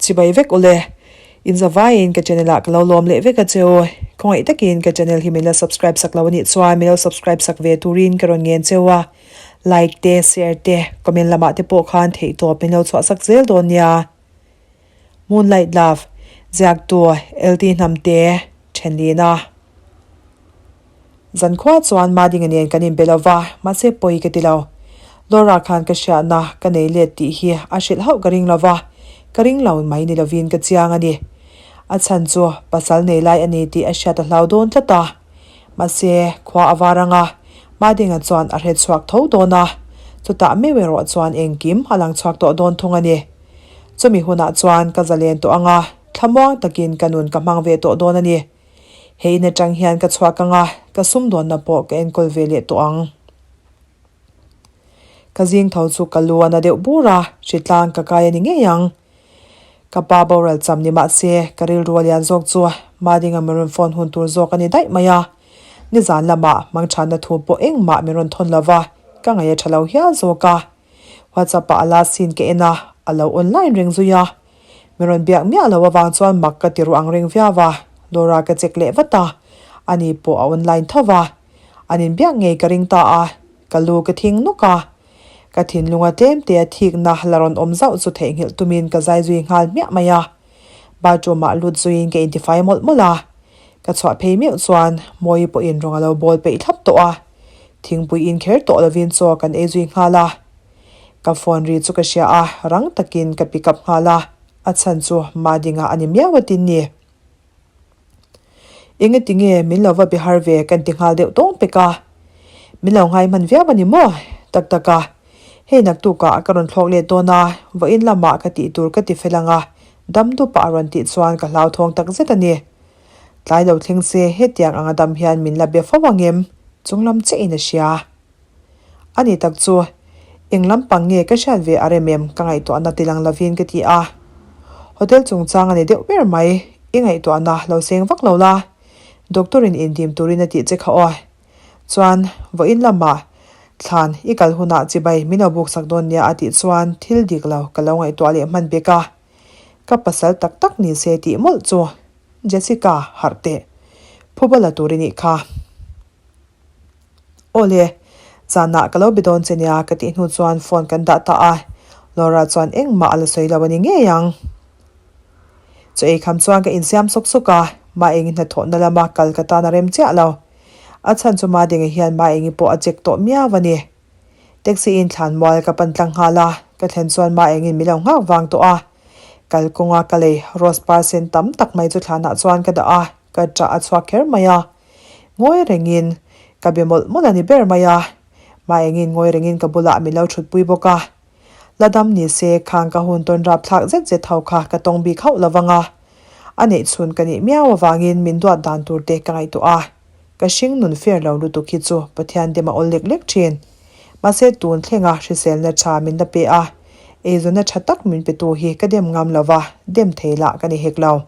Chibai vek ule. In zavaiin ka channel ah ka lo lawm leh vek a che u. Khawngaih takin ka channel hi min la subscribe sak lo anih chuan min lo subscribe sak ve turin ka rawn ngen cheu a. Like te, share te, comment lamah te pawh khan theihtawp min lo chhuah sak zel dawn nia. Moonlight Love, Ziaktu, LT Hnamte, Thenlina. Zankhua chuan Madinga nen kan inbe lo va, mahse pawi ka ti lo. Laura khan ka hriatna ka nei let tih hi a hrilh hauh ka ring lo va, ka ring lo mai ni lovin ka chiang a ni. A chhan chu pasal nei lai a ni tih a hriat a hlau dawn tlat a. Mahse, khua a var anga Madinga chuan a hre chhuak tho dawn a, chutah meuh erawh chuan engkim a lang chhuak tawh dawn thung a ni. Chumi hunah chuan ka zalen tawh anga thlamuang takin ka nun ka hmang ve tawh dawn a ni. He in atang hian ka chhuak anga ka sumdawnna pawh ka enkawl ve leh tawh ang. Ka zing tho chu ka lu a na deuh bur a, hritlang ka kai a ni ngei ang. Ka pa boral cham ni mah se ka rilru a lian zawk chu Madinga min rawn phone hun tur zawk a ni daih mai a. Nizan lamah hmangthanna thu pawh engmah min rawn thawn lo va, ka ngaih a tha lo hial zawk a. WhatsApp ah a last scene ka en a, a lo online reng zui a. Min rawn biak miah lo avang chuan mak ka ti ruh ang reng viau a, Laura ka check leh vat a, ani pawh a online tho va. An inbiak ngei ka ring ta a, ka lu ka thing nawk a. Ka thinlunga tlem te a thikna la rawn awm zauh chu theihnghilh tumin ka zai zui nghal hmiah mai a. Bathroom ah lut zuiin ka intifai mawlh mawlh a. Ka chhuah phei meuh chuan Mawii pawhin rawng a lo bawl peih thlap tawh a. Thingpui in kher tawh lovin chaw kan ei zui nghal a. Ka phone ri chu ka hria a, rang takin ka pick up nghal a, a chhan chu Madinga a ni miau a tin ni. Engati nge min lo va be har ve kan ti nghal deuh tawng pek a. Min lo ngai hman viau a ni maw? Tak tak a, hei naktukah ka rawn thlawk let dawn a, vawiin lamah ka tih tur ka ti fel ang a, dam dupah a rawn tih chuan ka hlauthawng tak zet a ni. Tlai lo thleng se hetiang anga dam hian min la be fo ang em? Chunglam chiahin a hria. A ni tak chu, eng lampang nge ka hriat ve a rem em ka ngaihtuahna ti lang lovin ka ti a. Hotel chungchang a ni deuh ber mai, i ngaihtuahna lo seng vak lo la, doctor in indim turin a tih che kha aw. Chuan, vawiin lamah thlan i kal hunah chibai min lo buk sak dawn nia a tih chuan thil dik lo ka lo ngaihtuah leh hman bek a. Ka pasal tak tak ni se tih mawlh chu Jessica harh teh. Phuba la tur i nih kha. Aw le, zanah ka lo be dawn che nia ka tih hnu chuan phone kan dah ta a, Laura chuan engmah a la sawi lo a ni ngei ang. Chaw ei kham chuan ka insiam sawk sawk a, Maengi hnathawhna lama kal ka tan a rem chiah lo. A chhan chu Madinga hian Maengi pawh a check tawh miau a ni. Taxi in thlan mual ka pan tlang nghal a, ka thlen chuan Maengin min lo nghak vang tawh a. Kal kawnga ka lei rose par sen tam tak mai chu thlanah chuan ka dah a, ka ṭah a chhuak kher mai a. Ngawi rengin ka be mawlh mawlh a ni ber mai a, Maengin ngawi rengin ka bulah min lo thutpui bawk a. La dam ni se khang ka hun tawn rap thlak zet zet ho kha ka tawng bik hauh lo vang a. A neih chhun ka nih miau avangin min duat dan tur te ka ngaihtuah a. Ka hring nun fair lo lutuk hi chu Pathian dem a awl lek lek thin. Mahse tun thlenga hriselna tha min la pe a, eizawnna tha tak min petu hi ka dem ngam lo va, dem thei lah ka ni hek lo.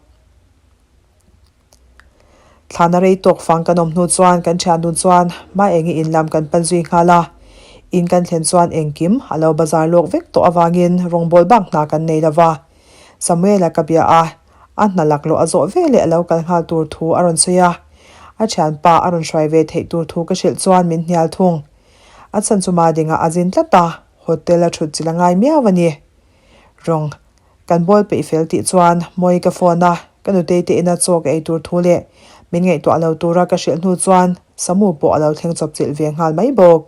Thlana rei tawk fang kan awm hnu chuan kan thian dun chuan Maengi in lam kan pan zui nghal a. In kan thlen chuan engkim a lo bazar lawk vek tawh avangin rawngbâwl bak hna kan nei lo va. Samuela ka bia a, a hna laklawh a zawh veleh a lo kal nghal tur thu a rawn sawi a. A thianpa a rawn hruai ve theih tur thu ka hrilh chuan min hnial thung. A chhan chu Madinga a zin tlat a, hotel a thut chilh a ngai miau a ni. Rawng Kan bawl peih fel tih chuan Mawi ka phone a, ka nutei te ina chaw ka ei tur thu leh min ngaihtuah lo tura ka hrilh hnu chuan Samu pawh a lo thleng chawp chilh ve nghal mai bawk.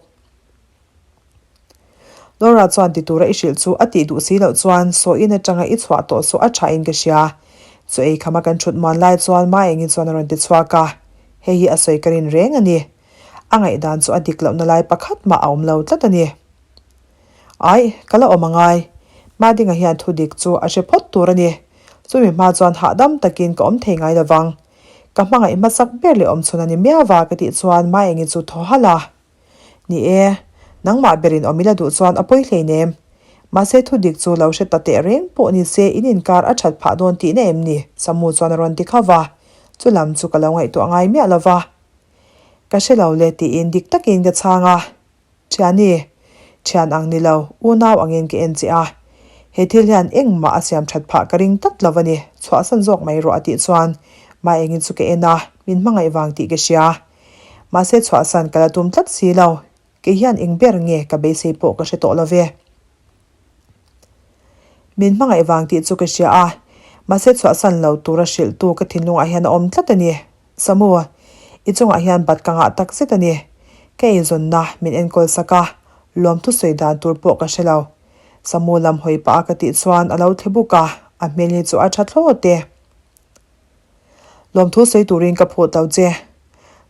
Laura chuan ti tura i hrilh chu a tih duh si loh chuan saw in atanga i chhuah tawh saw a tha in ka hria. Chaw ei khama kan thut muan lai chuan Maengi chuan a rawn ti chhuak a, hei hi a sawi ka rin reng a ni. A ngaihdan chu a dik lohna lai pakhat mah a awm lo tlat a ni. Ai, ka la awm a ngai. Madinga hian thu dik chu a hre phawt tur a ni. Chumi hma chuan hahdam takin ka awm thei ngai lo vang. Ka hmangaih hmasak ber leh awm chhun a ni miau va ka tih chuan Maengi chu thaw halh a. Ni e, nangmah berin awm ila duh chuan a pawi hleinem. Mahse thu dik chu lo hre ta teh reng pawh ni se in inkar a that phah dawn tihna em ni? Samu chuan a rawn ti kha va. Chu lam chu ka lo ngaihtuah ngai miah lo va. Ka hre lo le tiin dik takin ka chhang a. Thiani, thian ang ni lo, unau angin ka en che a. He thil hian engmah a siam that phah ka ring tlat lo a ni, chhuahsan zawk mai rawh a tih chuan Maengi chu ka en a, min hmangaih vang tih ka hria. Mahse chhuahsan ka la tum tlat si lo, kei hian eng ber nge ka beisei pawh ka hre tawh lo ve. Min hmangaih vang tih chu ka hria a, mahse chhuahsan lo tura hrilhtu ka thinlungah hian a awm tlat a ni. Samu, i chungah hian bat ka ngah tak zet a ni. Ka eizawnna min enkawl sak a, lawmthu sawi dan tur pawh ka hre lo. Samu lam hawi pah a ka tih chuan a lo thle buk a, a hmel hi chu a tha thlawt e. Lawmthu sawi turin ka phut lo che.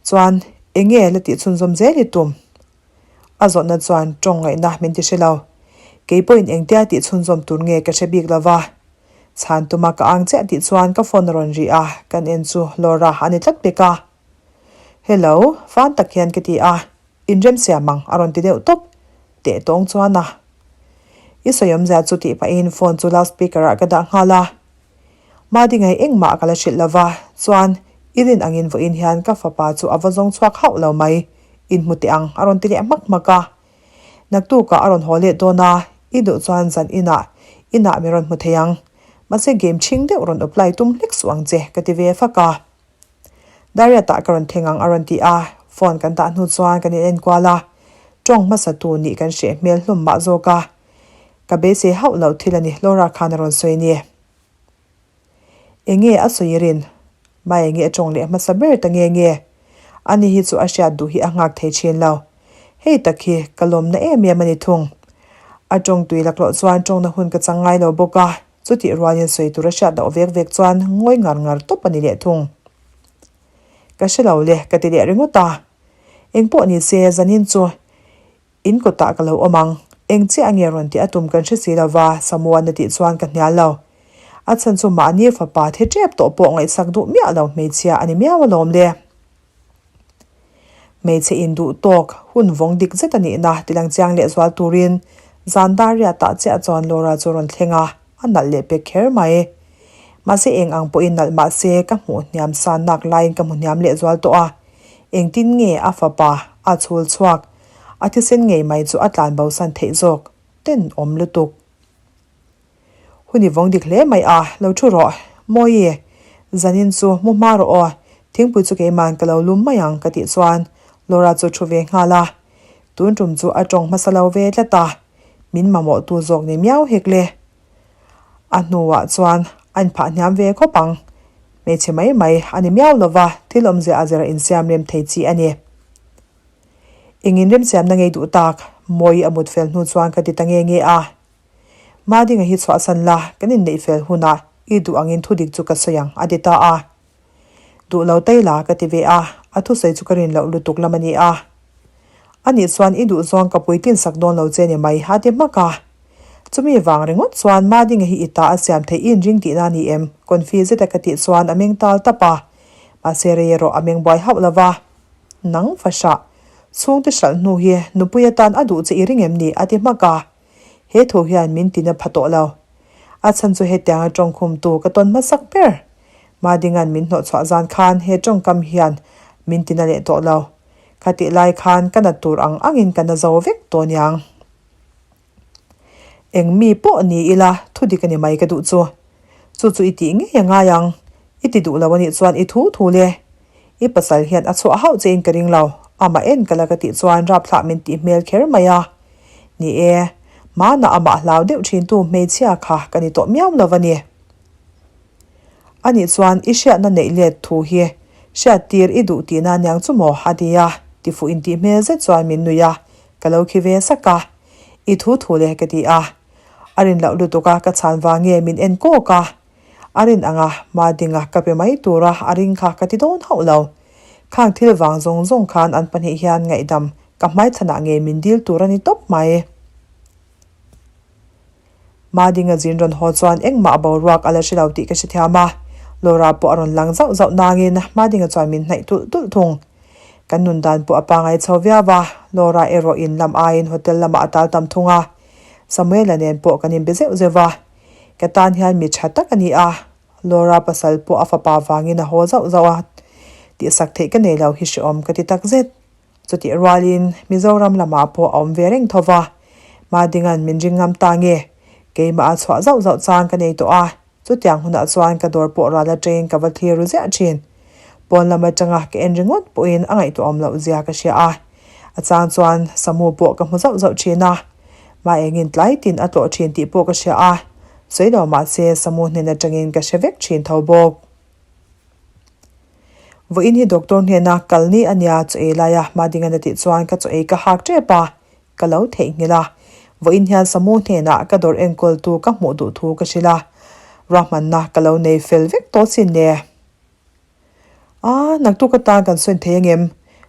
Chuan, eng nge la tih chhunzawm zel i tum? A zawhna chuan tawng ngaihna min ti hre lo. Kei pawhin engtia tih chhunzawm tur nge ka hre bik lo va. Chhan tuma ka ang chiah tih chuan ka phone a rawn ri a, kan en chu Laura a ni tlat pek a. Hello, fan tak hian ka ti a, inremsiam ang a rawn ti deuh tawp. Teh tawng chuan a. I sawi awmzia chu tih pahin phone chu loudspeaker ah ka dah nghal a. Madingai engmah ka la hrilh lo va, chuan i rin angin vawiin hian ka fapa chu a va zawng chhuak hauh lo mai, inhmu teh ang a rawn ti leh hmak hmak a. Naktukah a rawn haw leh dawn a, i duh chuan zan inah inah mi rawn hmu thei ang. Mahse game chhing deuh rawn apply tum hlek suh ang che ka ti ve fak a. Dariatah ka rawn thleng ang a rawn ti a, phone kan dah hnu chuan kan in enkual a, tawng hmasa tu nih kan hreh hmel hlawm mah zawk a. Ka beisei hauh loh thil a ni Laura khan a rawn sawi ni. Enge a sawi rin? Mai enge a tawng leh hmasa ber ta nge nge? Ani hi chu a hriat duh hi a nghak thei thin lo. Hei tak hi ka lawmna em em a ni thung. A tawng tui laklawh chuan tawngna hun ka chang ngai lo bawk a, chutih rualin sawi tur a hriat loh vek vek chuan ngawi ngar ngar tawp a ni leh thung. Ka hre lo le ka ti leh ringawt a. Engpawh ni se zanin chu In kawtah ka lo awm ang. Eng chiah nge rawn tih a tum kan hre si lo va, Samuan a tih chuan ka hnial lo. A chhan chu mahni fapa thi tep tawh pawh ngaihsak duh miah lo hmeichhia a ni miau alawm le. Hmeichhe in duh tawk hun vawng dik zet a nihna tilang chiang leh zual turin zan dar riatah chiah chuan Laura chu rawn thleng a, a nalh leh pek kher mai. Mahse eng ang pawhin nalh mahse ka hmuh hniam san nak laiin ka hmu hniam leh zual tawh a, engtin nge a fapa a chhul chhuak A thisen ngei mai chu a tlan bosan theih zawk ten awm lutuk. Hun i vawng dik hle mai a, lo thu rawh. Mawi, zanin chu mu hma rawh aw, thingpui chu keiman ka lo lum mai ang ka tih chuan Laura chu thu ve nghal a. Tun tum chu a tawng hmasa lo ve tlat a, min mamawh tu zawk ni miau hek le. A hnuah chuan a inphah hniam ve khawp ang. Hmeichhe mai mai a ni miau lova, thil awmzia a zira insiam rem thei chi a ni. Engin remsiamna ngei duh tak, Mawi a mut fel hnu chuan ka ti ta nge nge a. Madinga hi chhuahsan la, kan inneih fel hunah i duh angin thu dik chu ka sawi ang, a ti ta a. Duh lo tai la, ka ti ve a, a thusawi chu ka rin loh lutuk lam a ni a. Anih chuan i duh zawng ka puitlin sak dawn lo che ni mai, a ti hmak a. Chumi vang ringawt chuan Madinga hi i ta a siam theih i inring tihna a ni em? Confi zeta ka tih chuan a meng tal tap a. Mahse rei erawh a meng buai hauh lo va. Nang fahrah, chhungte hralh hnu hi nupui atan a duh che i ring em ni? a ti hmak a. He thu hian min tina pha tawh lo. A chhan chu hetianga tawngkhumtu ka tawn hmasak ber. Madinga'n min hnawhchhuah zan khan he tawngkam hian min tina leh tawh lo. Khatih lai khan ka nat tur ang angin ka na zo vek tawh niang. Eng mi pawh ni ila thu dik a ni mai ka duh chu. Chu chu i tih ngei a ngai ang. I ti duh lo a nih chuan i thu thu le. I pasal hian a chhuah hauh che in ka ring lo. Amah en ka la ka tih chuan rapthlah min tih hmel kher mai a. Ni e, hmanah amah hlau deuh thintu hmeichhia kha ka ni tawh miau lo a ni. A nih chuan i hriatna neih let thu hi hriattir i duh tihna aniang chu maw? a ti a, tifuh intih hmel zet chuan min nuih a, ka lo khi ve sak a. I thu thu le ka ti a. A rin loh lutuk a ka chhan vang nge min en kawk a. A rin anga hma dinga ka pe mai tura a ring kha ka ti dawn hauh lo. Khang thil vang zawng zawng khan an pahnih hian ngaihdam ka hmaichhanah nge min dil tur a ni tawp mai. Madinga zin rawn haw chuan engmah boruak a la hre lo tih ka hrethiam a, Laura pawh a rawn lang zauh zauh nangin Madinga chuan min hnaih tulh tulh thung. Kan nun dan pawh a pangai chho viau a, Laura erawh in lam aiin hotel lamah a tal tam thung a, Samuela nen pawh kan inbe zeuh zeuh va. Ka tan hian mi tha tak a ni a, Laura pasal pawh a fapa vangin a haw zauh zauh a, tihsak theih ka nei lo hi hrehawm ka ti takzet. Chutih rualin Mizoram lamah pawh a awm ve reng tho va, Madinga'n min ring ngam ta nge? Keimah a chhuah zauh zauh chang ka nei tawh a, chutiang hunah chuan ka dawr pawh ral atangin ka va thlir ru ziah thin. Pawn lam atanga ka en ringawt pawhin a ngaihtuahawm loh zia ka hria a, a chang chuan Samu pawh ka hmu zauh zauh thin a. Mah engin tlai tin a tlawh thin tih pawh ka hria a, sawi lo mahse Samu hnen atangin ka hre vek thin tho bawk. Vawiin hi doctor hnena kal ni a nia chaw ei laia Madingan a tih chuan ka chaw ei ka hak tep a, ka lo theihnghilh a. Vawiin hian Samu hnenah ka dawr enkawltu ka hmuh duh thu ka hrilh a, ruahmanna ka lo nei fel vek tawh sin le. A, naktuk atan kan sawn thei angem?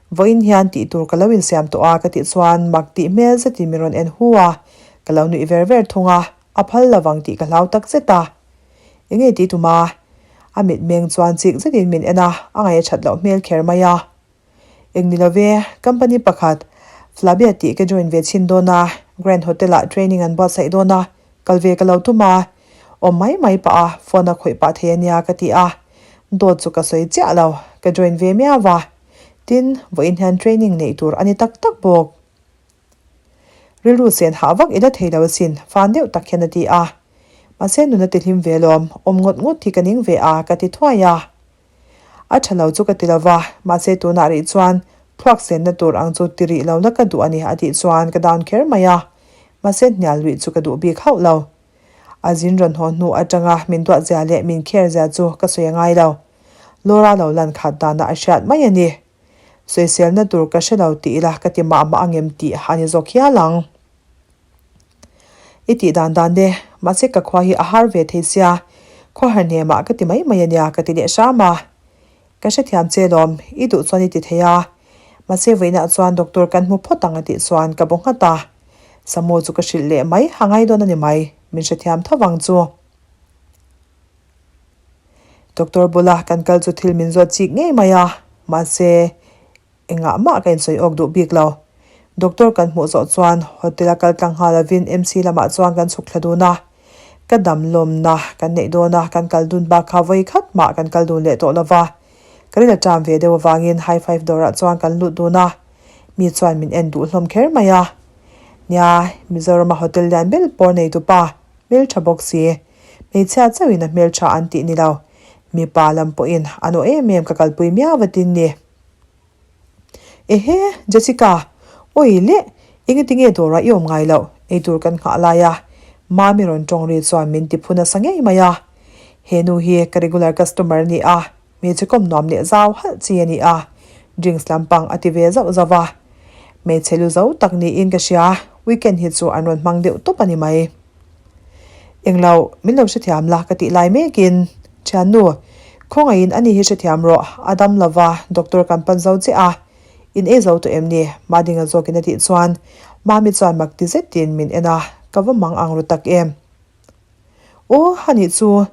Vawiin hian tih tur ka lo insiam tawh a ka tih chuan mak tih hmel zetin min rawn en hu a, ka lo nuih ver ver thung a, a phal lovang tih ka hlau tak zet a. Enge tih tum a? A mitmeng chuan chik zetin min en a, a ngaih a that loh hmel kher mai a. Eng ni love, company pakhat Flavia tih ka join ve chhin dawn a, Grand Hotel ah training an buatsaih dawn a, kal ve ka lo tum a. Awm mai mai pah a, phone a khawih pah thei a nia ka ti a. Dawt chu ka sawi chiah lo, ka join ve miau va. Tin, vawiin hian training neih tur a ni tak tak bawk. Rilru sen hah vak i la thei lo asin, fan deuh tak hian a ti a. Mahse nuna ti hlim ve lawm, awm ngawt ngawt hi ka ning ve a, ka ti thuai a. A tha lo chu ka ti lo va, mahse tunah rih chuan thluak senna tur ang chu ti rih lo la ka duh a ni a tih chuan ka down kher mai a. Mahse hnial luih chu ka duh bik hauh lo. A zin rawn haw hnu atanga min duat zia leh min care zia chu ka sawi a ngai lo. Laura lo lan khat danah a hriat mai a ni. Sawiselna tur ka hre lo tih ila ka ti mah mah angem tih a ni zawk hial ang. I tih dan dan de, mahse ka khua hi a har ve thei sia, khua har hnemah ka ti mai mai a nia ka ti leh hram a. Ka hrethiam che lawm, i duh chuan i ti thei a. Mahse vawiinah chuan doctor kan hmu phawt ang a tih chuan ka bu nghat a. Samu chu ka hrilh leh mai, a ngai dawn a ni mai, min hrethiam tho vang chu. Doctor bula kan kal chu thil min zawt chik ngei mai a, mahse engah mah ka insawi awk duh bik lo. Doctor kan hmuh zawh chuan hotel a kal tlang nghal lovin MC lamah chuan kan chhuk thla dun a, ka dam lawmna kan neih dawn a, kan kal dun bak kha vawi khat mah kan kal dun leh tawh lo va. Ka ril a ṭam ve deuh avangin high five dawrah chuan kan lut dun a, mi chuan min en duh hlawm kher mai a. Nia, Mizorama hotel lian ber pawr neitupa, hmelṭha bawk si. Hmeichhia chauhin a hmeltha an tih ni lo. Mipa lam pawhin a nawh em em ka kalpui miau a tin ni. Ehe, Jessica, awi leh, engati nge dawrah i awm ngai loh? Eitur kan nghah lai a, Mami rawn tawng ri chuan min ti phu nasa ngei mai a. He nu hi ka regular customer a ni a, hmeichhe kawm nuam leh zau halh chi a ni a, drinks lampang a ti ve zauh zauh a. Hmeichhe lu zo tak niin ka hria, weekend hi chu an rawn hmang deuh tawp a ni mai. Englo, min lo hrethiam la ka tih lai mekin, Thiannu, khawngaihin ani hi hrethiam rawh, a dam lova, doctor kan pan zo che a, in ei zo tawh em ni? Madinga zawkin a tih chuan Mami chuan mak ti zetin min en a, ka va mang ang ru tak em? Aw, anih chu,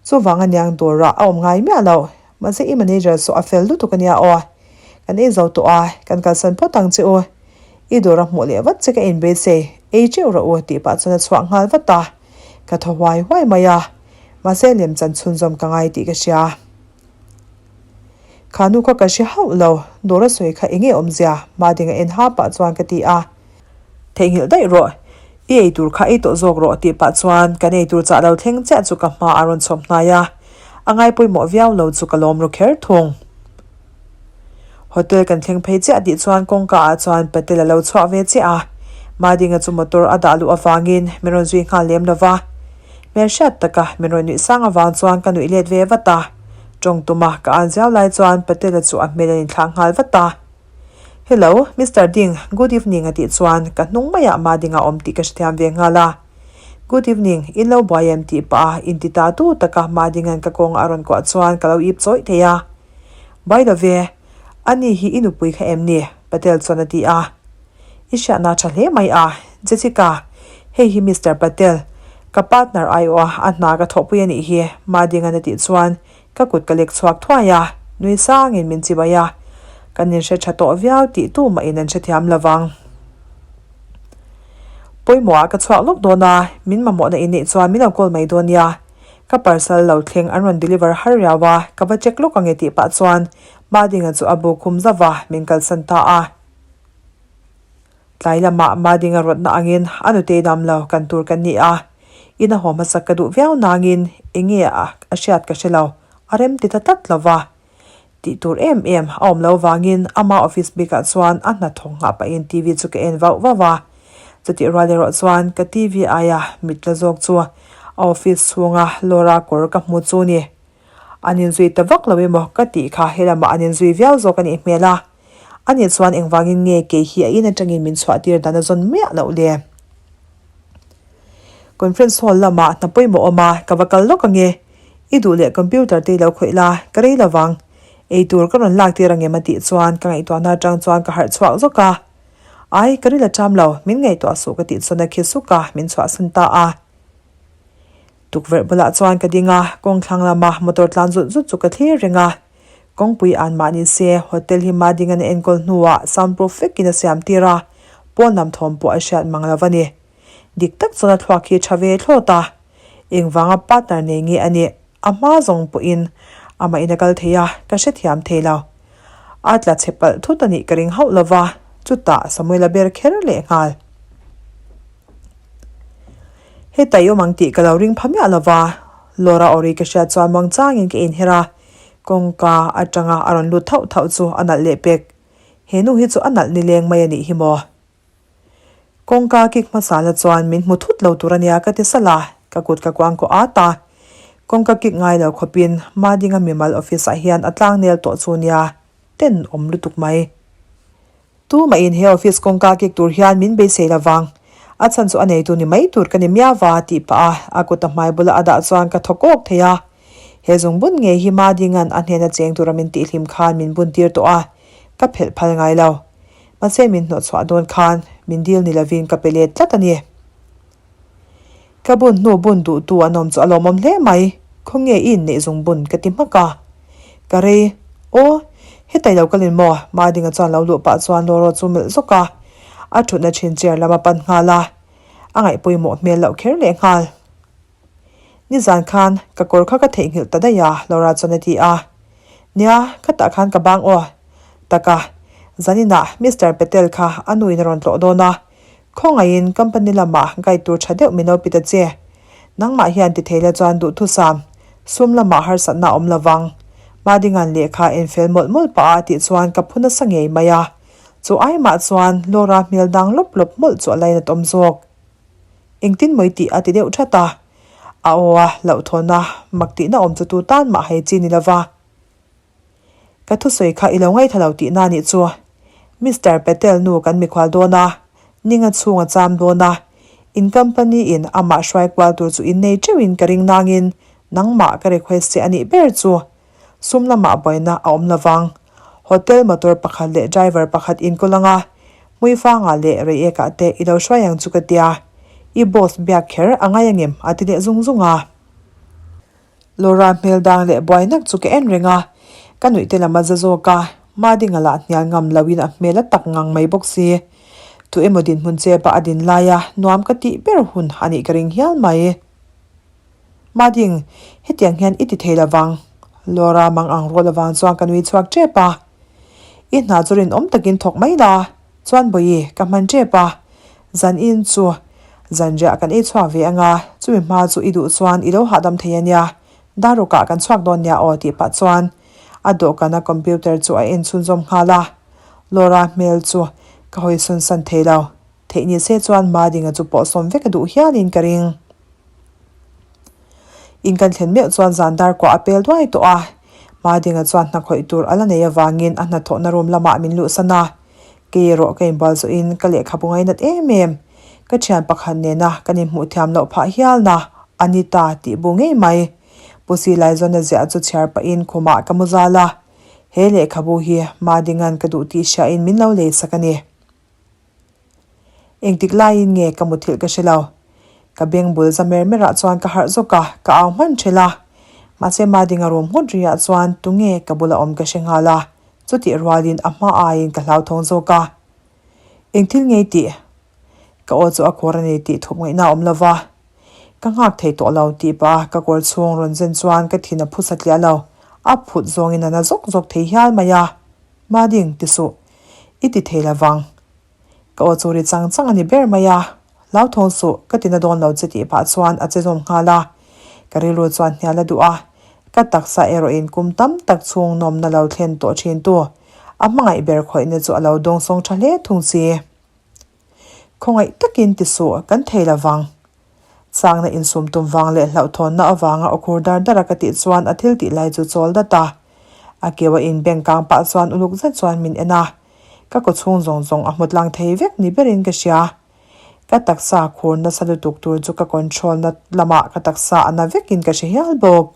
chuvang aniang dawrah a awm ngai miah loh, mahse i manager saw a fel lutuk ania aw, kan ei zo tawh a, kan kalsan phawt ang che u. I dawr a hmuh leh vat che ka inbeisei, ei teuh rawh u tih pah chuan a chhuah nghal vat a, ka thaw huai huai mai a, mahse lemchan chhunzawm ka ngai tih ka hria. Kha nu kha ka hre hauh lo, dawr a sawi kha enge awmzia? Madinga en ha pah chuan ka ti a. Theihnghilh daih rawh, i ei tur kha ei tawh zawk rawh tih pah chuan kan ei tur chah lo thleng chiah chu ka hma a rawn chhawp hnai a, a ngai pawimawh viau lo chu ka lawm ru kher thung. Hotel kan thleng phei chiah tih chuan kawngka ah chuan Patel a lo chhuah ve chiah a, Madinga chu motor a dah luh avangin min rawn zui nghal lem lo va. Hmelhriat taka min rawn nuih sang avang chuan ka nuih let ve vat a, tawng tuma ka an ziau lai chuan Patel-a chu a hmel a inthlak nghal vat a. Hello, Mister Ding, good evening a tih chuan ka hnung maiah Madinga awm tih ka hrethiam ve nghal a. Good evening, in lo buai em tih pah a inti ta tu taka Madinga'n ka kawngah a rawn kuah chuan ka lo ip chawih thei a. By the way, ani hi i nupui kha em ni? Patel chuan a ti a. I hriatna tha hle mai a, Jessica, hei hi Mister Patel, ka partner aiawh a, a hna ka thawhpui a nih hi, Madinga'n a tih chuan ka kut ka lek chhuak thuai a, nui sangin min chibai a. Kan inhre tha tawh viau tih tu mahin an hrethiam lo vang. Pawimawhah ka chhuak lawk dawn a, min mamawhna inneih chuan min lo call mai dawn nia. Ka parcel lo thleng an rawn deliver har riau a, ka va check lawk ange tih pah chuan Madinga chu a bu khum zauh a, min kalsan ta a. Tlai lamah Madinga rawtna angin a nutei dam lo kan tur kan ni a. Ina haw hmasak ka duh viau nangin enge a a hriat ka hre lo, a rem ti ta tlat lo va. Tih tur em em a awm lo vangin ama office bikah chuan a hnathawk nghah pahin TV chu ka en vauh vauh a. Chutih rual erawh chuan ka TV aia mit la zawk chu a office chhunga Laura kawr ka hmu chu ni. An inzui ta vak lo emaw ka tih kha helamah an inzui viau zawk a nih hmel a. Ani chuan engvangin nge kei hi a in atangin min chhuah tir dan a zawn miah loh le? Conference hall lamah hna pawimawh awm a, ka va kal lawk ange. I duh leh computer te i lo khawih la, ka rei lovang. Ei tur ka rawn lak tir angem a tih chuan ka ngaihtuahna atang chuan ka harh chhuak zawk a. Ai, ka ril a ṭam lo, min ngaihtuah suh ka tih chuan a khi suk a, min chhuahsan ta a. Tukverh bulah chuan ka ding a, kawng thlang lama motor tlan zut zut chu ka thlir reng a. Kawngpui an mah ni se, hotel hi Madingan a enkawl hnuah sound proof vekin a siam tir a, pawn lam thawm pawh a hriat mang lo a ni. Dik tak chuan a thluak hi tha ve thlawt a, engvanga partner nei nge a nih a hma zawng pawhin amah in a kal thei a, ka hrethiam thei lo. A tla chhe palh thut a nih ka ring hauh lo va, chutah Samuel-a ber kher leh nghal. Heta i awm ang tih ka lo ring pha miah lo va, Laura awri ka hriat chuan muangchangin ka inher a, kawngka atanga a rawn lut thauh thauh chu a nalh leh pek. He nu hi chu a nalh nileng mai a nih hi maw? Kawngka kik hmasa la chuan min hmu thut lo tur a nia ka ti salh a, ka kut ka kuang kawh at a. Kawngka kik ngai lo khawpin Madinga mimal office ah hian a tlangnel tawh chu nia, ten awm lutuk mai. Tumahin he office kawngka kik tur hian min beisei lo vang. A chhan chu a neitu ni mai tur ka ni miau va tih pah a, a kut a hmai bula a dah chuan ka thaw kawk thei a. He zungbun ngei hi Madinga'n a hnena cheng tura min tihhlim khan min bun tir tawh a, ka phelh phal ngai lo. Mahse min hnawhchhuah dawn khan min dil ni lovin ka pe let tlat a ni. Ka bun hnu bun duhtu an awm chu a lawmawm hle mai, khawnge i inneih zung bun ka ti hmak a. Ka rei, Aw, hetai lo kalin maw? Madinga chuan lo luh pah chuan Loro chu melh zawk a, a thutna thin chair lam a pan nghal a, a ngaih pawimawh hmel loh kher leh nghal. Nizan khan ka kawr kha ka theihnghilh ta daih a, Laura chuan a ti a. Nia, khatah khan ka bang aw. Taka, zaninah Mister Patel kha a nuin a rawn tlawh dawn a, Khawngaihin company lamah guide tur tha deuh min lo pi ta che. Nangmah hian ti thei la chuan duhthusam, sum lamah harsatna a awm lovang. Madingan lehkha en fel mawlh mawlh pah a tih chuan ka phu nasa ngei mai a. Chu ai mah chuan Laura hmel dang lawp lawp mawlh chu a lainat awm zawk. Engtin mawi tih a ti deuh that a. A aw a hlauhthawna mak tihna awm chu tu tan mah hai chi ni lova. Ka thusawi kha i lo ngaithla lo tihna nih chu. Mister Patel nu kan mikhual dawn a, ninga chhung a cham dawn a, in company in amah hruai kual tur chu in nei teuhin ka ring nangin nangmah ka request che a nih ber chu. Sum lamah buaina a awm lovang. Hotel motor pakhat leh driver pakhat in kawl anga, Hmuifangah leh Reiekah te i lo hruai ang chu ka tia. I boss biak kher a ngai angem a ti leh zung zung a. Laura hmel dang leh buai nak chu ka en reng a, ka nuih te lam a za zawk a, Madinga lah hnial ngam lo in a hmel a tak ngang mai bawk si. Tu emaw dinhmun chep a a din lai a, nuam ka tih ber hun a nih ka ring hial mai. Mading, hetiang hian i ti thei lo vang. Laura mang ang rual avang chuan ka nui chhuak tep a. I hna chu rinawm takin thawk mai la, chuan Bawihi, ka hman tep a. Zan in chu zanriah kan ei chhuak ve anga, chumi hma chu i duh chuan i lo hahdam thei a nia, darukah kan chhuak dawn nia aw tih pah chuan a dawhkana computer chu a en chhunzawm nghal a. Laura hmel chu ka hawi sawn san thei lo. Theih ni se chuan Madinga chu pawh sawm vek a duh hialin ka ring. In kan thlen meuh chuan zan dar kuah a pel duai tawh a. Madinga chuan hna khawih tur a la nei avangin a hnathawhna room lamah min luhsan a. Kei erawh ka inbual zawhin ka lehkhabu ngainat em em. Ka thian pakhat nena kan inhmuh thiam loh phah hialna a ni ta tih bu ngei mai. Pu Silaizawn-a ziah chu chhiar pahin khumah ka mu zal a. He lehkhabu hi Madinga'n ka duh tih hriain min lo leisak a ni. Engtik laiin nge ka muthilh ka hre lo. Ka beng bul za mer merah chuan ka harh zawk a, ka au hman ṭhelh a. Mahse Madinga rum nghut riah chuan tunge ka bula awm ka hre nghal a, chutih rualin a hma aiin ka hlauthawng zawk a. Engthil ngei tih? Ka aw chu a khur a ni tih thup ngaihna a awm lo va. Ka nghak thei tawh lo tih pah a ka kawr chhung rawn zen chuan ka thin a phu satliah lo. A phut zawngin a na zawk zawk thei hial mai a. Mading, ti suh. I ti thei lo vang. Ka aw chu ri chang chang a ni ber mai a. Hlauthawng suh, ka tina dawn lo che tih pah chuan a che zawm nghal a. Ka rilru chuan hnial a duh a, ka taksa erawhin kum tam tak chhung nawmna lo thlen tawh thin tu a hmangaih ber khawihna chu a lo dawngsawng tha hle thung si. Khawngaih takin ti suh, kan thei lo vang. Changna insum tum vang leh hlauhthawnna avanga aw khur dar dar a ka tih chuan a thil tih lai chu chawl dat a. A keu a inbeng kang pah chuan uluk zet chuan min en a. Ka kaw chhung zawng zawng a hmu tlang thei vek ni berin ka hria. Ka taksa khur nasa lutuk tur chu ka control na lamah ka taksa a na vekin ka hre hial bawk.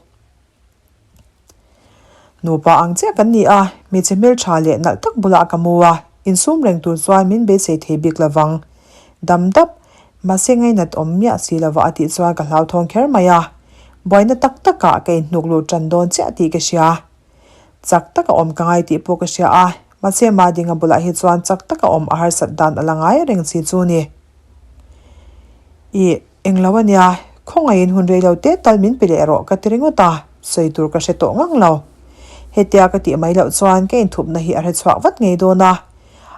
Nupa ang chiah kan ni a, hmeichhe hmeltha leh nalh tak bulah ka mu a, insum reng tur chuan min beisei thei bik lovang. Dam dap, mahse ngainat awm miah si lova a tih chuan ka hlauthawng kher mai a. Buaina tak takah ka inhnuk lut tan dawn chiah tih ka hria. Chak taka awm ka ngai tih pawh ka hria a, mahse Madinga bulah hi chuan chak taka awm a harsat dan a la ngai reng si chu ni. Ih. Englo a nia, khawngaihin hun rei lo te tal min pe leh rawh ka ti ringawt a, sawi tur ka hre tawh ngang lo. Hetia ka tih mai loh chuan ka inthupna hi a hre chhuak vat ngei dawn a,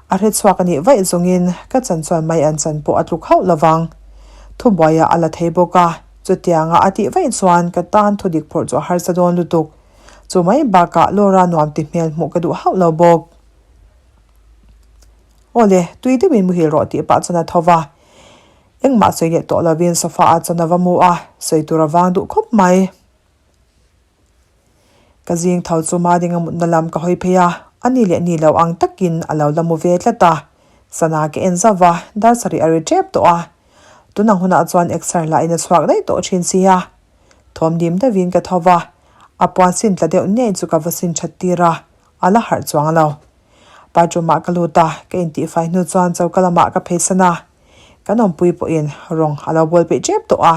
a hre chhuak a nih vaih zawngin ka chan chuan mai an chan pawh a tluk hauh lo vang. Thubuaiah a la thei bawk a, chutianga a tih vaih chuan ka tan thudik phawrh chu a harsa dawn lutuk. Chu mai bakah Laura nuam ti hmel hmuh ka duh hauh lo bawk. Awle, tui deuhin muhil rawh tih pah chuan a tho va. Engmah sawi leh tawh lovin sofa ah chuan a va mu a, sawi tur a vang duh khawp mai. Ka zing tho chu Madinga mutna lam ka hawi phei a, a ni leh ni lo ang takin a lo la mu ve tlat a. Sana ka en zauh va, dar sarih a ri tep tawh a. Tunang hunah chuan exer lah in a chhuak daih tawh thin sia. Thawm dim deuhin ka tho va, a puan sin tla deuh ngei chu ka va sin that tir a, a la harh chuang lo. Bathroom ah ka lut a, ka intihfai hnu chuan choka lamah ka pheisan a. Kan awmpui pawhin rawng a lo bawl peih tep tawh a,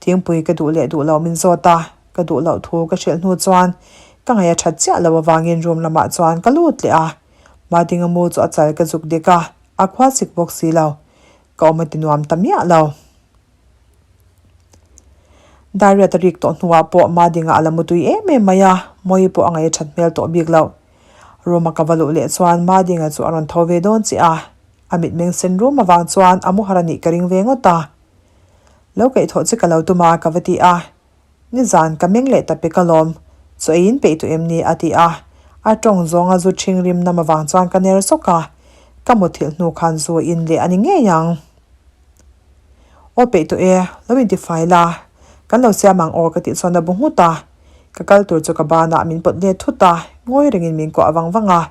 thingpui ka duh leh duh lo min zawt a, ka duh loh thu ka hrilh hnu chuan ka ngaih a that chiah lo avangin room lamah chuan ka lut leh a, Madinga mu chu a chal ka zuk dik a, a khua sik bawk si lo, ka awm a ti nuam ta miah lo. Dariat a rik tawh hnuah pawh Madinga a la mutui em em mai a, Mawi pawh a ngaih a that hmel tawh bik loh. Room a ka va luh leh chuan Madinga chu a rawn tho ve dawn chiah a, A mitmeng sen rum avang chuan a mu har a nih ka ring ve ngawt a. Lo kaihthawh che ka lo tum a ka va ti a. Nizan ka meng leh ta pe ka lawm. Chaw ei in peih tawh em ni? a ti a. A tawng zawnga zu ṭhing rim nam avang chuan ka ner sawk a. Ka muthilh hnu khan zu a in leh a ni ngei ang. Aw peih tawh e, lo intifai la. Kan lo siam ang aw ka tih chuan a bu nghut a. Ka kal tur chu ka banah min pawt let thut a, ngawi rengin min kuah vang vang a.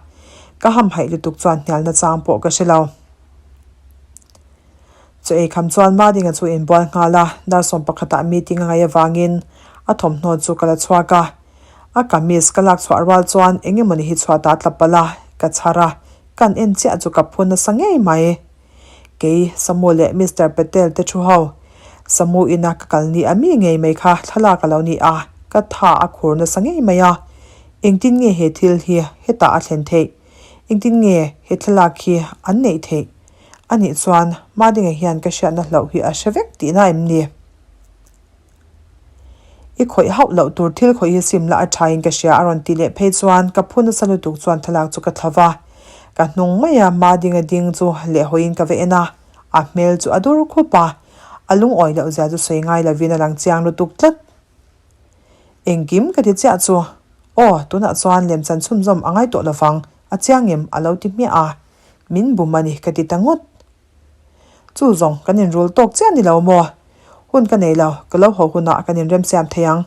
Ka hamhaih lutuk chuan hnialna chang pawh ka hre lo. Chaw ei kham chuan Madinga chu inbual nghal a, dar 11 ah meeting a ngaih avangin a thawmhnaw chu ka la chhuak a. A kamis ka lak chhuah rual chuan eng emawni hi chhuat ah tla palh a, ka chhar a, kan en chiah chu ka phu nasa ngei mai. Kei, Samu leh Mister Patel te thu ho. Samu ina ka kal ni a mi ngei mai kha thlalak a lo ni a, ka tha a khur nasa ngei mai a. Engtin nge he thil hi hetah a thlen theih? Engtin nge he thlalak hi an neih theih? Anih chuan Madinga hian ka hriatna hlauh hi a hre vek tihna em ni? I khawih hauh loh tur thil khawih hi sim la a tha in ka hria a rawn ti leh phei chuan ka phu nasa lutuk chuan thlalak chu ka thla va. Ka hnung mai a Madinga ding chu lehhawiin ka va en a, a hmel chu a dur khup a, a lungawi loh zia chu sawi ngai lovin a lang chiang lutuk tlat. Engkim ka ti chiah chu, aw tunah chuan lemchan chhunzawm a ngai tawh lovang, a chiang em a lo ti hmiah a, min bum a ni ka ti ta ngawt. Chu zawng kan inrul tawk chiah ni lo maw? Hun ka nei lo, ka lo haw hunah kan inremsiam thei ang.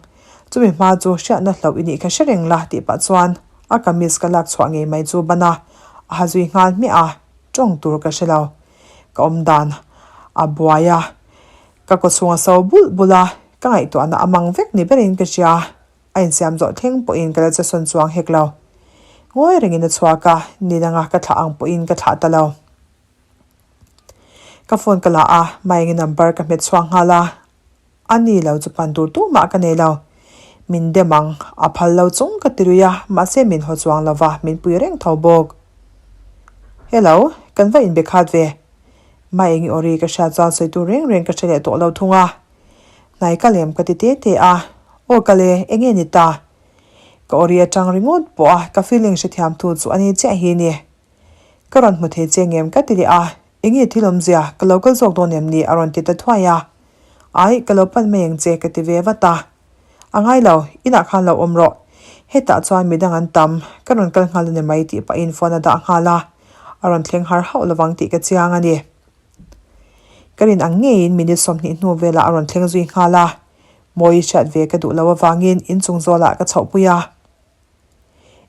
Chumi hma chu hriatna hlauh i nih kha hre reng la tih pah chuan a kamis ka lak chhuah ngei mai chu ban a, a ha zui nghal hmiah a, tawng tur ka hre lo. Ka awm dan a buai a, ka kawchhung a so bulh bulh a, ka ngaihtuahna a mang vek ni berin ka hria. A insiam zawh thleng pawhin ka la che sawn chuang hek lo. Ngawi rengin a chhuak a, ni danga ka thlah ang pawhin ka thlah ta lo. Ka phone ka la a, Maengi number ka hmet chhuak nghal a, a ni lo chu pan tur tumah ka nei lo. Min dem ang, a phal lo chung ka ti lui a, mahse min haw chuang lo va, min pui reng tho bawk. Hello, kan va inbe khat ve. Maengi aw ri ka hriat chuan sawi tur reng reng ka hre leh tawh lo thung a. Hnai ka lem ka ti te te a, aw ka le, enge ni ta? Ka aw ri atang ringawt pawh a, ka feeling hrethiam tu chu a ni chiah hi ni. Ka rawn hmu thei che ngem ka ti leh a. Enge thil awmzia, ka lo kal zawk dawn em ni? a rawn ti ta thuai a. Ai, ka lo pan mai ang che ka ti ve vat a. A ngai lo, inah khan lo awm rawh. Hetah chuan midang an tam, ka rawn kal nghal a ni mai tih pahin phone a dah nghal a. A rawn thleng har hauh lovang tih ka chiang a ni. Ka rin ang ngeiin minute 20 hnu velah a rawn thleng zui nghal a. Mawi hriat ve ka duh lo avangin inchung zawlah ka chhohpui a.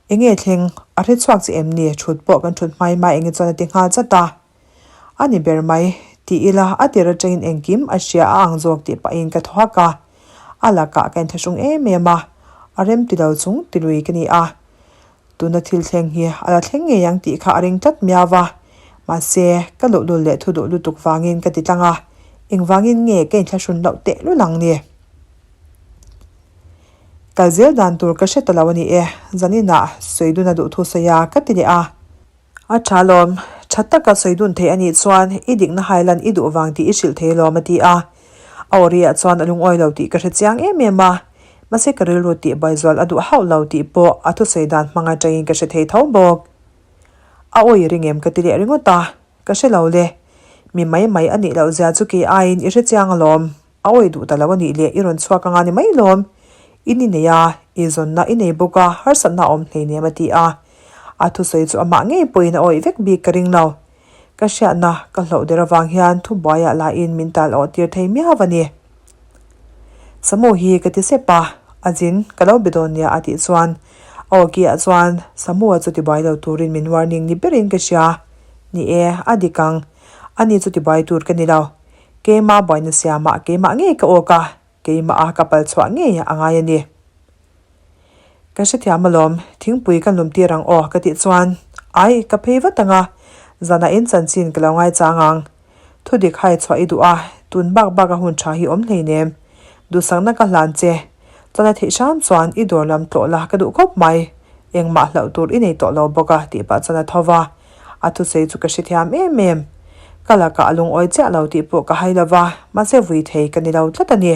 Enge thleng, a hre chhuak che em ni? Thut pawh kan thut hmai mai enge chuan a ti nghal chat a. A ni ber mai, ti ila a tir atangin engkim a hria a ang zawk tih pahin ka thaw hak a. A lakah ka inthlahrung em em a, a rem ti lo chung ti lui ka ni a. Tuna thil thleng hi a la thleng ngei ang tih kha a ring tlat miau va. Mahse, ka luhlul leh thu duh lutuk vangin ka ti tlang a, engvangin nge ka inthlahrun loh tehlul ang ni? Kal zel dan tur ka hre ta lo a ni e, zaninah sawi dun a duh thu sawi a, ka ti leh a. A tha lawm, tha taka sawi dun thei a nih chuan i dikna hailan i duh vang tih i hrilh thei lawm a ti a. A awriah chuan a lungawi lo tih ka hre chiang em em a, mahse ka rilru tih buaizual a duh hauh lo tih pawh a thusawi dan hmang atangin ka hre thei tho bawk. A awi ring em ka ti leh ringawt a, ka hre lo le. Mi mai mai a nih loh zia chu kei aiin i hre chiang alawm. A awi duh ta lo a nih leh i rawn chhuak anga ni mai lawm. In i nei a, i zawnna i nei bawk a, harsatna a awm hleinem a ti a. A thusawi chu amah ngei pawhin a awih vek bik ka ring lo. Ka hriatna ka hloh der avang hian thubuaiah lahin min tal awh tir thei miau a ni. Samu hi ka ti sep a, a zin ka lo be dawn nia a tih chuan a awki ah chuan Samu-a chu tibuai lo turin min warning ni berin ka hria. Ni e, a dik ang. Ani chu tibuai tur ka ni lo. Keimah buaina siamah keimah ngei ka awk a, keimah a ka pal chhuah ngei a ngai a ni. Ka hrethiam alawm, thingpui kan lum tir ang aw ka tih chuan, Ai, ka phei vat ang a, zanah in chanchin ka lo ngaichang ang. Thudik hai chhuah i duh a, tun bak bak a hun tha hi awm hleinem. Duhsakna ka hlan che. Chuan a theih hram chuan i dawr lam tlawh la ka duh khawp mai. Engmah hlauh tur i nei tawh lo bawk a tih pah chuan a tho va. A thusawi chu ka hrethiam em em. Ka lakah a lungawi chiah lo tih pawh ka hai lo va, mahse vui thei ka ni lo tlat a ni.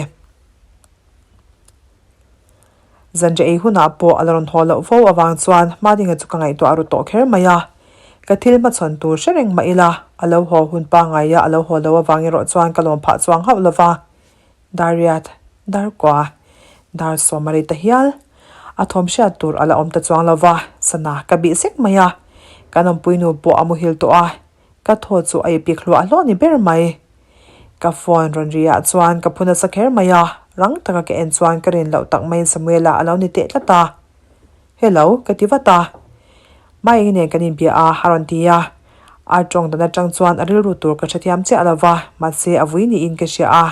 Zanriah ei hunah pawh a la rawn haw loh fo avang chuan Hmadinga chu ka ngaihtuah ru tawh kher mai a. Ka thil hmachhawn tur hre reng mah ila, a lo haw hun pangaia a lo haw lo avang erawh chuan ka lawm phah chuang hauh lo va. Dariat, Darkua, Dar Sawmari ta hial. A thawm hriat tur a la awm ta chuang lo va, sana ka bih sek mai a. Kan awmpuinu pawh a muhil tawh a, ka thaw chu a ipik hluah hluah ni ber mai. Ka phone rawn ri ah chuan ka phu nasa kher mai a, rang taka ka en chuan ka rin loh tak maiin Samuela a lo ni teh tlat a. Hello, ka ti vat a. Maengi nen kan inbia a, a rawn ti a. A tawng dan atang chuan a rilru tur ka hrethiam chiah lo va, mahse a vui niin ka hria a.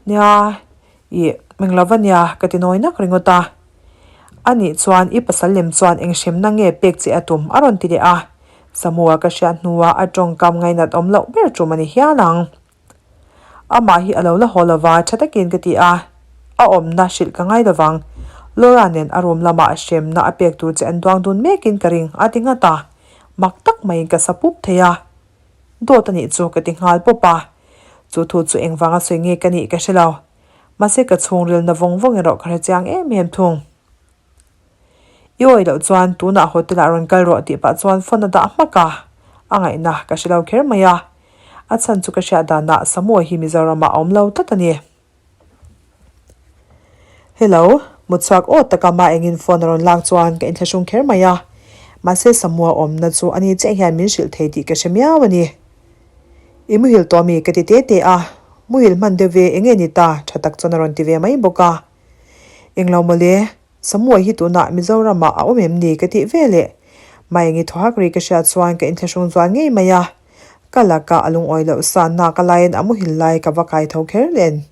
Nia, ih, meng lo va nia, ka ti nawi nak ringawt a. Anih chuan i pasal lem chuan eng hremna nge pek che a tum? a rawn ti leh a. Samuel ka hriat hnua a tawngkam ngainat awm loh ber tum a ni hial ang. Amah hi a lo la haw lova tha takin ka ti a, a awmna hrilh ka ngai lovang. Laura nen a room lamah hremna a pek tur che an duang dun mekin ka ring a ti nghat a, mak tak maiin ka sa pup thei a. Dawt a nih chu ka ti nghal pawp a, chu thu chu engvanga sawi nge ka nih ka hre lo. Mahse ka chhungrilna vawng vawng erawh ka hre chiang em em thung. I awih loh chuan tunah hotel ah rawn kal rawh tih pah chuan phone a dah hmak a, a ngaihna ka hre lo kher mai a. A chhan chu ka hriat danah Samuel hi Mizoram ah a awm lo tlat a ni. Hello, mutchhuak aw taka mah engin phone a rawn lak chuan ka inthlahrung kher mai a. Mahse Samuel awmna chu ani chiah hian min hrilh thei tih ka hre miau a ni. I muhil tawh mi ka ti te te a, muhil hman deuh ve enge ni ta tha tak chuan a rawn ti ve mai bawk a. Englo mawle, Samuai hi tunah Mizoramah a awm em ni ka tih ve leh. Maengi thawhak ri ka hriat chuan ka inthlahrung zual ngei mai a. Ka lakah a lungawi loh sa nak a laiin a muhil lai ka va kai tho kher len.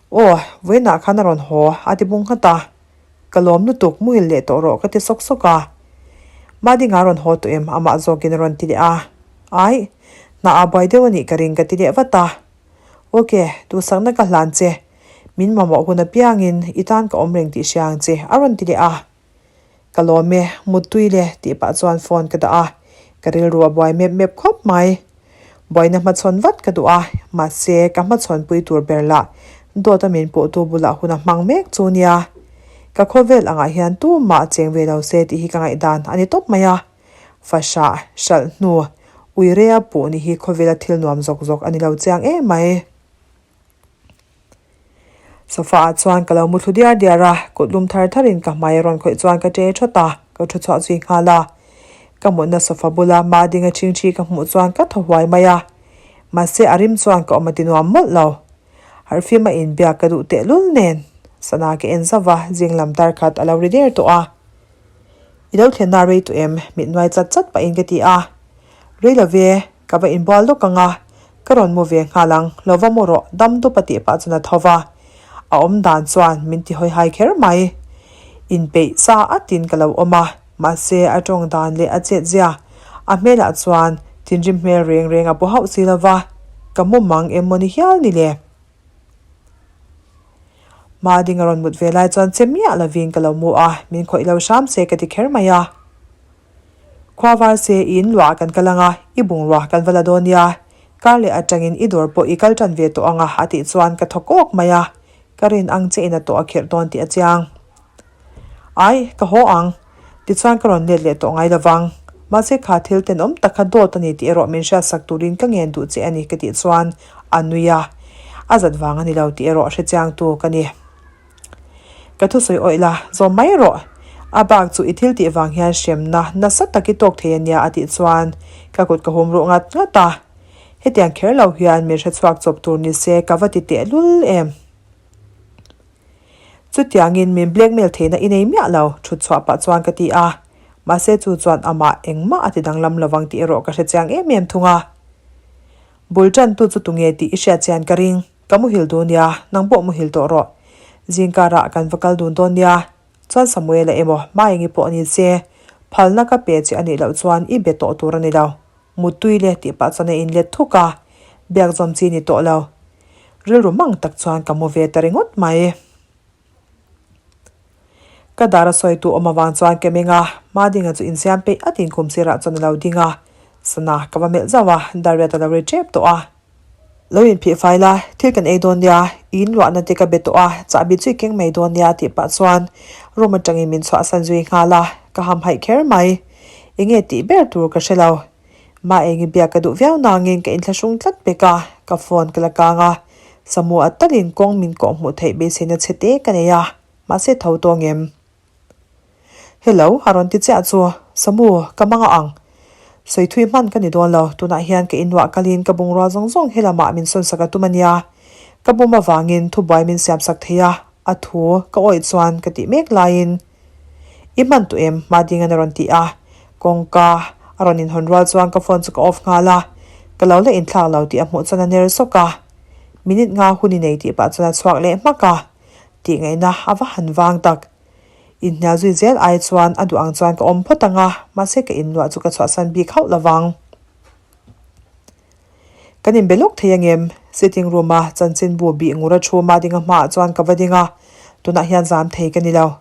Aw, vawiinah khan a rawn haw, a ti bung nghat a. Ka lawm lutuk, muhil leh tawh rawh ka ti sawk sawk a. Madinga rawn haw tawh em? Amah zawkin a rawn ti leh a. Aih, hna a buai deuh a nih ka ring ka ti leh vat a. Ok, duhsakna ka hlan che. Min mamawh hun apiangin i tan ka awm reng tih hria ang che, a rawn ti leh a. Ka lawm e, muttui le, tih pah chuan phone ka dah a. Ka rilru a buai mep mep khawp mai. Buaina hmachhawn vat ka duh a, mahse ka hmachhawnpui tur ber lah dawt a min puhtu bulah hun a hmang mek chu nia. Ka khawvel angah hian tumah cheng ve lo se tih hi ka ngaihdan a ni tawp mai a. Fahrah, hralh hnu. Uirea puh ni hi khawvela thil nuam zawk zawk a ni lo chiang em mai. Sofa ah chuan ka lo mu thlu diar diar a, kut lum thar thar in ka hmai a rawn khawih chuan ka ṭe ṭhawt a, ka ṭhu chhuah zui nghal a. Ka mutna sofa bula mah ding a ṭhingṭhi ka hmuh chuan ka thaw huai mai a. Mahse a rim chuan ka awm a ti nuam mawlh lo. Harhfim a inbiak ka duh tehlul nen sana ka en zauh a, zing lam tar khat a lo ri der tawh a. I lo thlenna rei tawh em? Mit nuai chat chat pahin ka ti a. Rei lo ve, ka va inbual lawk ang a, ka rawn mu ve nghal ang, lo va mu rawh, dam dup a tih pah chuan a tho va. A awm dan chuan min ti hawi hai kher mai. Inpeih sa atin ka lo awm a, mahse a tawng dan leh a chet zia, a hmelah chuan thinrim hmel reng reng a pu hauh si lo va, ka mu mang em maw ni hial ni le? Hma ding a rawn mut ve lai chuan che miah lovin ka lo mu a, min khawih lo hram se ka ti kher mai a. Khua var se i in luah kan kal ang a, i bungrua kan va la dawn nia. Kar leh atangin i dawr pawh i kal tan ve tawh ang a a tih chuan ka thaw kawk mai a, ka rin ang che in a tawh a khirh dawn tih a chiang. Ai, ka haw ang. Tichuan ka rawn let leh tawh ngai lovang. Mahse kha thil tenawm tak kha dawt a ni tih erawh min hriatsak turin ka ngen duh che a ni ka tih chuan a nui a. A zat vang a ni lo tih erawh hre chiangtu ka ni. Ka thusawi awih la, zawm mai rawh. A bak chu i thil tih vang hian hremna nasa tak i tawk thei a nia a tih chuan ka kut ka hum ruh ngat ngat a. Hetiang kher lo hian min hrechhuak chawp tur ni se ka va ti tehlul em. Chutiangin min blackmail theihna i nei miah lo, thut chhuah pah chuan ka ti a. Mahse chu chuan amah engmah a ti danglam lovang tih erawh ka hre chiang em em thung a. Bul tantu chu tunge tih i hriat chian ka ring. Ka muhil dun nia, nang pawh muhil tawh rawh. Zingkarah kan va kal dun dawn nia. Chuan Samuela emaw, Maengi pawh ni se, phalna ka pe che a nih loh chuan i be tawh tur a ni lo. Muttui le tih pah chuan a inlet thuk a, biak zawm chi ni tawh lo. Rilru mang tak chuan ka mu ve ta ringawt mai. Ka dar a sawitu awm avang chuan ka meng a, Madinga chu insiam peih at in khum sirah chuan a lo ding a, sana ka va melh zauh a, Dariat a lo ri tep tawh a. Lo inphih fai la, thil kan ei dawn nia, i inluahna te ka be tawh a, chahbi chu i keng mai dawn nia tih pah chuan room atangin min chhuahsan zui nghal a, ka hamhaih kher mai. Enge tih ber tur ka hre lo. Mah eng i biak ka duh viau nangin ka inthlahrung tlat pek a, ka phone ka la kang a, Samu a talin kawng min kawh hmuh theih beiseina chhe te ka nei a, mahse tho tawng em? Hello, a rawn ti chiah chu, Samu, ka mang a ang. Sawi thui hman ka ni dawn lo, tunah hian ka inluah kalin ka bungrua zawng zawng helamah min sawn sak a tum a nia. Ka bum avangin thubuai min siam sak thei a, a thu ka awih chuan ka tih mek laiin I hman tawh em? Madingan a rawn ti a, kawngka a rawn inhawn rual chuan ka phone chu ka off nghal a, ka lo la inthlak lo tih a hmuh chuan a ner sawk a, minute nga hun i nei tih pah chuan a chhuak leh hmak a, tih ngaihna a va han vang tak. Inhnial zui zel ai chuan a duh ang chuan ka awm phawt ang a, mahse ka inluah chu ka chhuahsan bik hauh lo vang. Kan inbe lawk thei angem? Sitting room a chanchinbu bih ngur a thu Madinga hmaah chuan ka va ding a, tunah hian zam thei ka ni lo.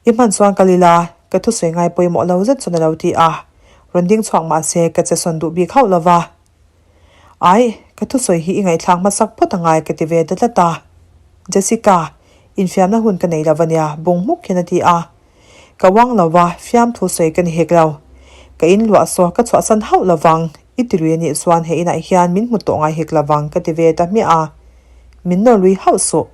I hman chuan kal ila, ka thusawi ngai pawimawh lo zet chuan a lo ti a, rawn ding chhuak mahse ka che sawn duh bik hauh lo va. Ai, ka thusawi hi i ngaihthlak hmasak phawt angai ka ti ve ta tlat a. Jessica, infiamna hun ka nei lo ania, bung hmuk hian a ti a. Ka uang lo va, fiamthu sawi ka ni hek lo. Ka in luah saw ka chhuahsan hauh lo vang, i ti lui anih chuan he inah hian min hmu tawh ngai hek lo vang ka ti ve ta hmiah a. Min nawr lui hauh suh.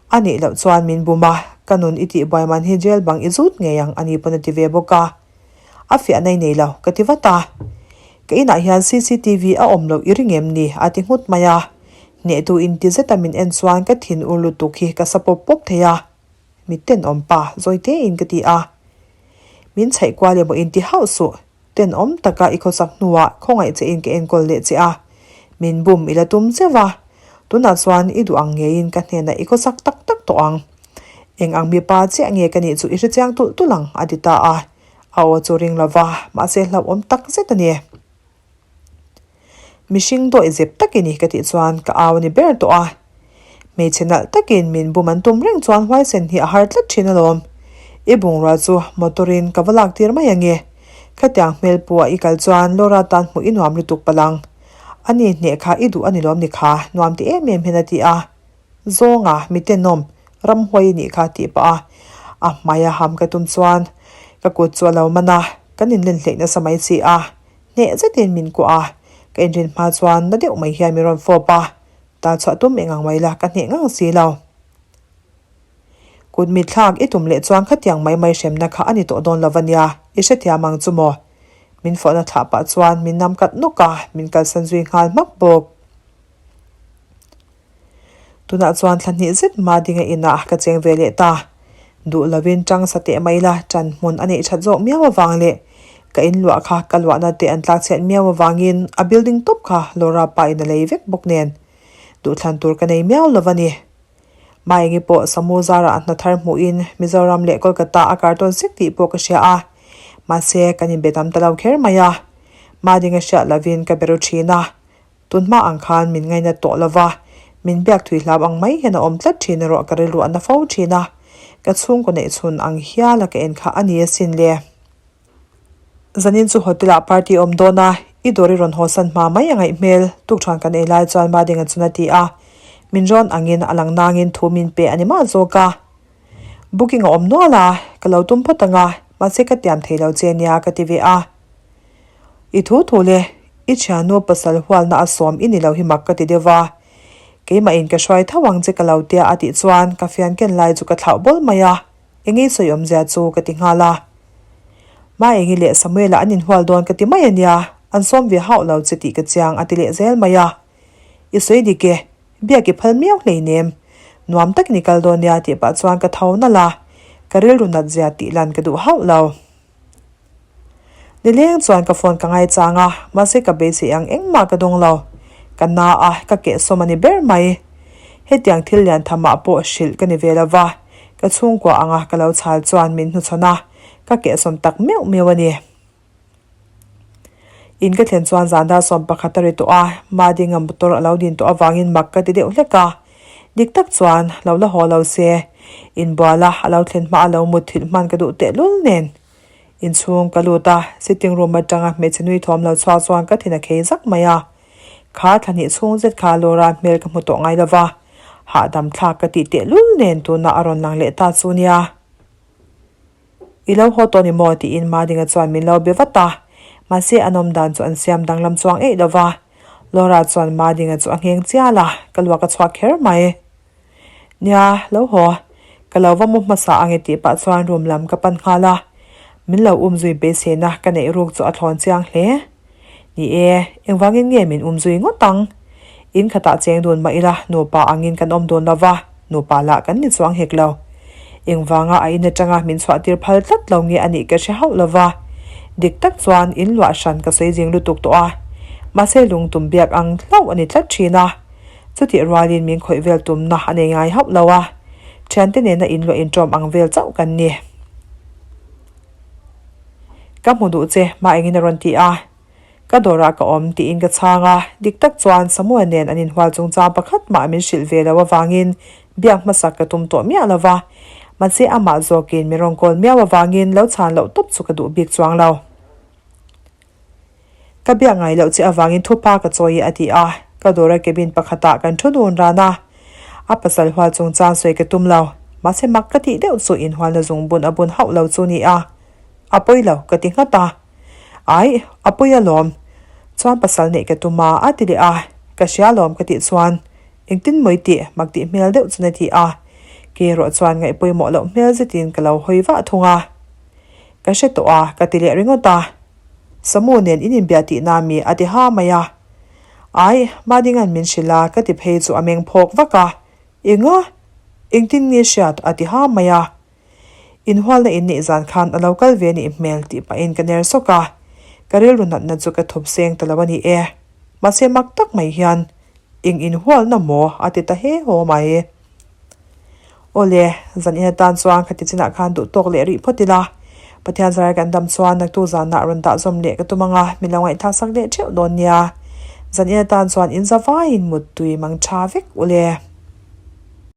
A nih loh chuan min bum a, ka nun i tihbuai man hi jail bang i zut ngei ang ani pawn a ti ve bawk a. A fiah nei nei lo, ka ti vat a. Ka inah hian cctv a awm loh i ring em ni? a ti nghut mai a. Hnehtu inti zeta min en chuan ka thin ur lutuk hi ka sa pawp pawp thei a. Mi tenawm pa, zawi tein ka ti a. Min chhaih kual emaw inti hauh suh. Tenawm taka i khawsak hnuah khawngaih che in ka enkawl leh che a. Min bum i la tum zeuh a. Tunah chuan i duh ang ngeiin ka hnenah i khawsak tak tak tawh ang. Eng ang mipa chiah nge ka nih chu i hrechiang tulh tulh ang, a ti ta a. A aw chu ring lo va, mahse hlauhawm tak zet a ni. Mihring dawih zep tak i ni ka tih chuan ka au a ni ber tawh a. Hmeichhe nalh takin min bum an tum reng chuan huaisen hi a har tlat thin alawm. I bungrua chu motor in ka va lak tir mai ange. Khatiang hmel pu a i kal chuan Laura tan hmuh i nuam lutuk palang. Ani hneh kha i duh a ni lawm ni kha, nuam ti em em hian a ti a. Zawnga, mi tenawm, ramhuai i nih kha tih pah a, a hmai a ham ka tum chuan ka kut chu a lo man a, kan inlen hleih nasa mai si a. Hneh zetin min kuah a, ka inrin hma chuan na deuh mai hian min rawn fawp a, tal chhuah tum eng ang mai la ka hneh ngang si lo. Kut mit thlak i tum leh chuan khatiang mai mai hremna kha a ni tawh dawn lo va nia, i hrethiam ang chu maw? Min fawhna thlah pah chuan min nam kat nawk a, min kalsan zui nghal hmak bawk. Tunah chuan thla hnih zet hma dinga inah ka cheng ve leh ta. Duh lovin tang sa teh mai la, ṭan hmun a neih ṭhat zawk miau avang leh ka in luah kha ka luahna te an tlak chhiat miau avangin a building tawp kha Laura pa in a lei vek bawk nen duhthlan tur ka nei miau lo va ni. Maengi pawh Samu zarah a hna thar hmuhin Mizoram leh Kolkata a kar tawn sek tih pawh ka hria a, mahse kan inbe tam ta lo kher mai a. Madinga hriat lovin ka be ru ṭhin a, Tunhma ang khan min ngainat tawh lo va, min biak thui hlau ang mai hian a awm tlat thin erawh ka rilru a na fo thin a, ka chhungkaw neih chhun ang hial a ka en kha a ni asin le. Zanin chu hotel ah party a awm dawn a, i dawr i rawn haw san hma mai a ngaih hmel, tukṭhuan kan ei lai chuan Madinga chun a ti a, min rawn angin a lang nangin thu min pe a ni mah zawk a. Booking a awm nual a, ka lo tum phawt ang a, mahse ka tiam thei lo che nia ka ti ve a. I thu thu le, i thiannu pasal hualna a sawm i ni lo hi mak ka ti deuh va. Keimah in ka hruai tho ang che ka lo tia a tih chuan ka fian ken lai chu ka thlauh bawl mai a, engei sawi awmzia chu ka ti nghal a. Maengi leh Samuela an inhual dawn ka ti mai a nia, an sawm ve hauh lo che tih ka chiang a ti leh zel mai a. I sawi dik e, biak i phal miau hleinem. Nuam takin i kal dawn nia tih pah chuan ka tho nalh a, ka rilru nat zia tih lan ka duh hauh lo. Nileng chuan ka phone ka ngaichang a, mahse ka beisei ang engmah ka dawng lo. Ka na a, ka kehsawm a ni ber mai. Hetiang thil lian thamah pawh hrilh ka ni ve lo va, ka chhungkua anga ka lo chhal chuan min hnuchhawn a, ka kehsawm tak meuh meuh a ni. In ka thlen chuan zan dar 11 a ri tawh a, Madinga motor a lo din tawh avangin mak ka ti deuh hlek a. Dik tak chuan lo la haw lo se, inbuala a lo thlen hma a lo mutthilh hman ka duh tehlul nen. Inchhung ka lut a, sitting room atanga hmeichhe nui thawm lo chhuak chuan ka thin a khei zak mai a. Kha thla hnih chhung zet kha Laura hmel ka hmu tawh ngai lo va, hahdam thlak ka tih tehlul nen tunah a rawn lang leh ta chu nia. I lo haw tawh ni maw? tiin Madinga chuan min lo be vat a, mahse an awm dan chu an siam danglam chuang eih lo va. Laura chuan Madinga chu a ngheng chial a, ka luak a chhuak kher mai. Nia, lo haw. Ka lo va mu hmasa ang e tih pah chuan room lam ka pan nghal a. Min lo um zui beiseina ka neih ruk chu a thlawn chiang hle. Ni e, engvangin nge min um zui ngawt ang? In khatah cheng dun mah ila nupa angin kan awm dun lo va, nupa lah kan ni chuang hek lo. Engvanga a in atanga min chhuahtir phal tlat lo nge a nih ka hre hauh lo va. Dik tak chuan in luah hran ka sawi zing lutuk tawh a, mahse lungtum biak ang hlauh a ni tlat thin a. Chutih rualin min khawih vel tumna a nei ngai hauh lo a, thiante nena in luah inṭawm ang vel chauh kan ni. Ka hmu duh che, mah engin a rawn ti a. Ka dawrah ka awm tiin ka chhang a, dik tak chuan Samuel nen an inhual chungchang pakhat mah min hrilh ve lo avangin biak hmasak ka tum tawh miah lo va, mahse amah zawkin min rawn kawl miau avangin lo chhan loh tawp chu ka duh bik chuang lo. Ka biak ngai loh che avangin thupa ka chawi e a ti a, ka dawra cabin pakhatah kan thu dun ran a. A pasal hual chungchang sawi ka tum lo, mahse mak ka tih deuh chu inhualna zungbun a bun hauh lo chu ni a. A pawi lo ka ti nghat a. Aih, a pawi alawm. Chuan pasal neih ka tum a, a ti leh a. Ka hria alawm ka tih chuan engtin maw i tih mak tih hmel deuh chuan a ti a. Kei erawh chuan ngaih pawimawh loh hmel zetin ka lo hawi vah thung a. Ka hre tawh a, ka ti leh ringawt a. Samu nen in inbia tihna mi a ti ha mai a. Ai, Madinga'n min hrilh a, ka ti phei chu a meng phawk vak a. Enga? Engtin nge hriat? a ti ha mai a. Inhualna in neih zan khan a lo kal ve nih hmel tih pahin ka ner sawk a. Ka rilru natna chu ka thup seng ta lo a ni e. Mahse mak tak mai hian eng inhualna maw a ti ta he haw mai. Awle, zan in atan chuan khati chinah khan duh tawk leh rih phawt ila. Pathian zarai kan dam chuan naktu zanah rawn dah zawm leh ka tum ang a, min lo ngaihthlak sak leh theuh dawn nia. Zan in atan chuan in za vaiin muttui mang tha vek ule.